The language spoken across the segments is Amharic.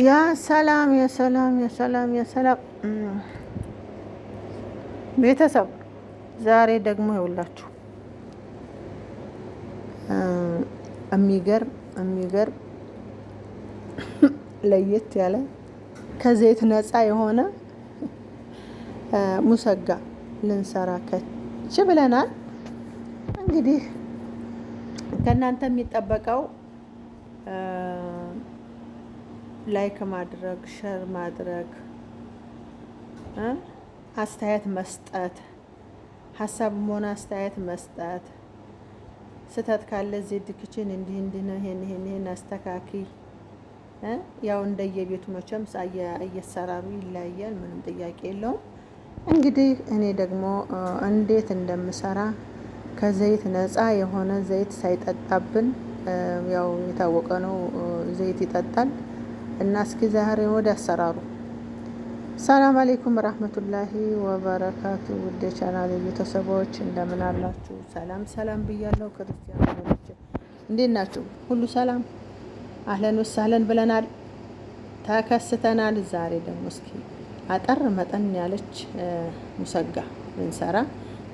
ያ ሰላም የሰላም የሰላም የሰላም ቤተሰብ፣ ዛሬ ደግሞ ይኸውላችሁ የሚገርም የሚገርም ለየት ያለ ከዘይት ነፃ የሆነ ሙሰጋ ልንሰራ ከች ብለናል። እንግዲህ ከእናንተ የሚጠበቀው like ማድረግ፣ share ማድረግ፣ አስተያየት መስጠት፣ ሀሳብም ሆነ አስተያየት መስጠት፣ ስህተት ካለ ዜድ Kitchen እንዲህ እንዲህ ነው፣ ይሄን ይሄን ይሄን አስተካኪ። ያው እንደየቤቱ መቼም እየሰራሩ ይለያያል። ምንም ጥያቄ የለውም። እንግዲህ እኔ ደግሞ እንዴት እንደምሰራ ከዘይት ነፃ የሆነ ዘይት ሳይጠጣብን፣ ያው የታወቀ ነው ዘይት ይጠጣል። እና እስኪ ዛሬ ወደ አሰራሩ። ሰላም አሌይኩም ረህመቱላሂ ወበረካቱ። ውድ የቻናሌ ቤተሰቦች እንደምን አላችሁ? ሰላም ሰላም ብያለሁ። ክርስቲያን ወገኖች እንዴት ናችሁ? ሁሉ ሰላም፣ አህለን ወሳህለን ብለናል፣ ተከስተናል። ዛሬ ደግሞ እስኪ አጠር መጠን ያለች ሙሰጋ ልንሰራ፣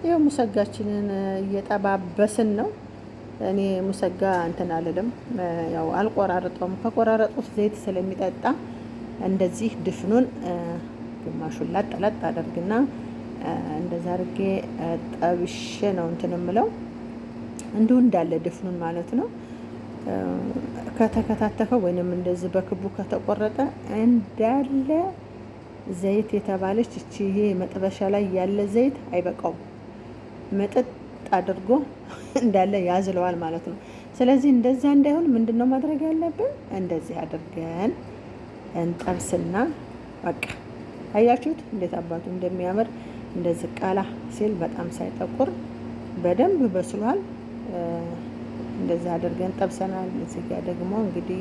ይኸው ሙሰጋችንን እየጠባበስን ነው። እኔ ሙሰጋ እንትን አልልም፣ ያው አልቆራረጠውም። ከቆራረጡት ዘይት ስለሚጠጣ እንደዚህ ድፍኑን ግማሹን ላጥ ላጥ አደርግና እንደዛ አድርጌ ጠብሼ ነው እንትን የምለው፣ እንዲሁ እንዳለ ድፍኑን ማለት ነው። ከተከታተፈ ወይንም እንደዚህ በክቡ ከተቆረጠ እንዳለ ዘይት የተባለች እቺ ይሄ መጥበሻ ላይ ያለ ዘይት አይበቃውም፣ መጠጥ አድርጎ እንዳለ ያዝለዋል ማለት ነው። ስለዚህ እንደዛ እንዳይሆን ምንድን ነው ማድረግ ያለብን? እንደዚህ አድርገን እንጠብስና በቃ አያችሁት እንዴት አባቱ እንደሚያምር። እንደዚህ ቃላ ሲል በጣም ሳይጠቁር በደንብ በስሏል። እንደዚህ አድርገን ጠብሰናል። እዚህ ጋር ደግሞ እንግዲህ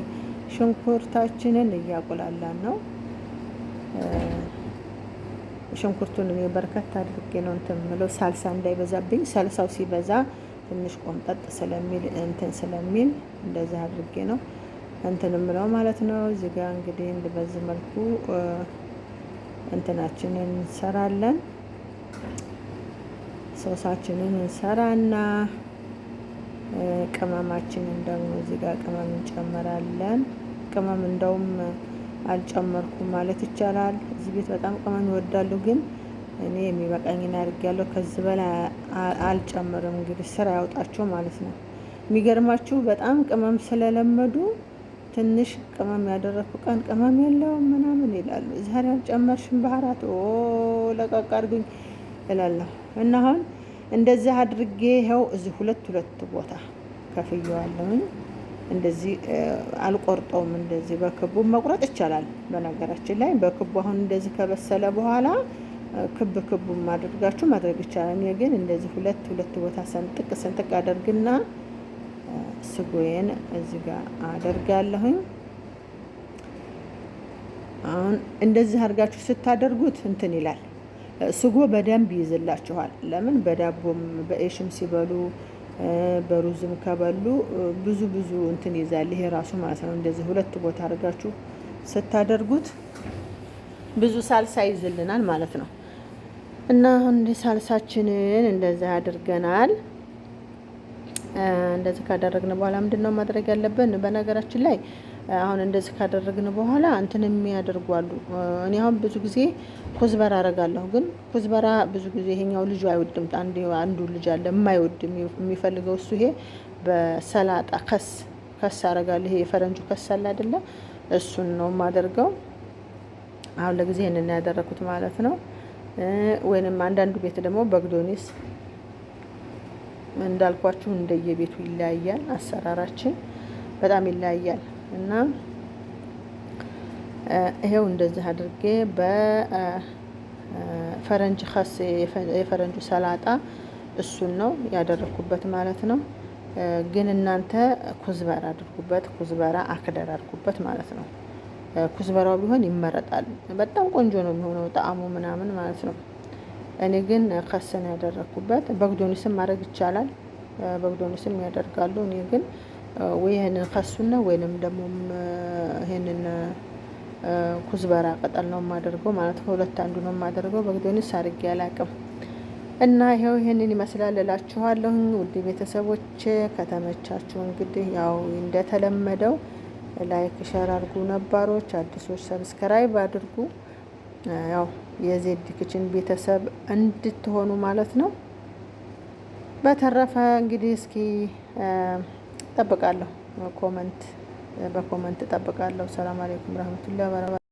ሽንኩርታችንን እያቁላላን ነው። ሽንኩርቱን እኔ በርከት አድርጌ ነው እንትን የምለው ሳልሳ እንዳይበዛብኝ። ሳልሳው ሲበዛ ትንሽ ቆምጠጥ ስለሚል እንትን ስለሚል እንደዚህ አድርጌ ነው እንትን የምለው ማለት ነው። እዚህ ጋር እንግዲህ በዚህ መልኩ እንትናችንን እንሰራለን። ሶሳችንን እንሰራና ቅመማችንን ደግሞ እዚህ ጋር ቅመም እንጨምራለን። ቅመም እንደውም አልጨመርኩም ማለት ይቻላል። እዚህ ቤት በጣም ቅመም ይወዳሉ፣ ግን እኔ የሚበቃኝን አድርጌያለሁ። ከዚህ በላይ አልጨምርም። እንግዲህ ስራ ያውጣቸው ማለት ነው። የሚገርማችሁ በጣም ቅመም ስለለመዱ ትንሽ ቅመም ያደረግኩ ቀን ቅመም የለውም ምናምን ይላሉ። ዛሬ አልጨመርሽም ባህራት ለቀቅ አድርጉኝ እላለሁ። እና አሁን እንደዚህ አድርጌ ይኸው እዚህ ሁለት ሁለት ቦታ ከፍየዋለሁኝ። እንደዚህ አልቆርጠውም። እንደዚህ በክቡ መቁረጥ ይቻላል። በነገራችን ላይ በክቡ አሁን እንደዚህ ከበሰለ በኋላ ክብ ክቡ አድርጋችሁ ማድረግ ይቻላል። እኔ ግን እንደዚህ ሁለት ሁለት ቦታ ሰንጥቅ ሰንጥቅ አደርግና ስጎዬን እዚህ ጋር አደርጋለሁኝ። አሁን እንደዚህ አድርጋችሁ ስታደርጉት እንትን ይላል፣ ስጎ በደንብ ይይዝላችኋል። ለምን በዳቦም በኤሽም ሲበሉ በሩዝም ከበሉ ብዙ ብዙ እንትን ይዛል ይሄ ራሱ ማለት ነው። እንደዚህ ሁለት ቦታ አድርጋችሁ ስታደርጉት ብዙ ሳልሳ ይዝልናል ማለት ነው። እና አሁን ሳልሳችንን እንደዚህ አድርገናል። እንደዚህ ካደረግን በኋላ ምንድን ነው ማድረግ ያለብን? በነገራችን ላይ አሁን እንደዚህ ካደረግን በኋላ እንትን የሚያደርጉ አሉ። እኔ አሁን ብዙ ጊዜ كزبرة አረጋለሁ። ግን كزبرة ብዙ ጊዜ ይሄኛው ልጁ አይወድም። አንዱ ልጅ አለ የማይወድ፣ የሚፈልገው እሱ ይሄ በሰላጣ خس خس አረጋለሁ። ይሄ የፈረንጁ خس አለ አይደለ? እሱን ነው የማደርገው። አሁን ለጊዜ ይሄንን ያደረኩት ማለት ነው። ወይንም አንዳንዱ ቤት ደግሞ بقدونس፣ እንዳልኳችሁ እንደየቤቱ ይለያያል። አሰራራችን በጣም ይለያያል። እና ይሄው እንደዚህ አድርጌ በፈረንጅ خس የፈረንጁ ሰላጣ እሱን ነው ያደረኩበት ማለት ነው። ግን እናንተ كزبرة አድርጉበት፣ كزبرة أخضر አድርጉበት ማለት ነው። كزبرة ው ቢሆን ይመረጣል። በጣም ቆንጆ ነው የሚሆነው ጣዕሙ ምናምን ማለት ነው። እኔ ግን خس ን ያደረኩበት። بقدونس ም ማድረግ ይቻላል። بقدونس ም ያደርጋሉ። እኔ ግን ወይ ይህንን خس ኡን ነው ወይንም ደግሞ ይህንን كزبرة ቅጠል ነው የማደርገው ማለት ከሁለት አንዱ ነው የማደርገው። بقدونس አድርጌ አላቅም። እና ይኸው ይህንን ይመስላል እላችኋለሁ ውድ ቤተሰቦቼ። ከተመቻችሁ እንግዲህ ያው እንደተለመደው like share አድርጉ፣ ነባሮች አዲሶች subscribe አድርጉ። ያው የዜድ Kitchen ቤተሰብ እንድትሆኑ ማለት ነው። በተረፈ እንግዲህ እስኪ ጠብቃለሁ፣ comment በ comment እጠብቃለሁ። سلام عليكم رحمة الله وبركاته።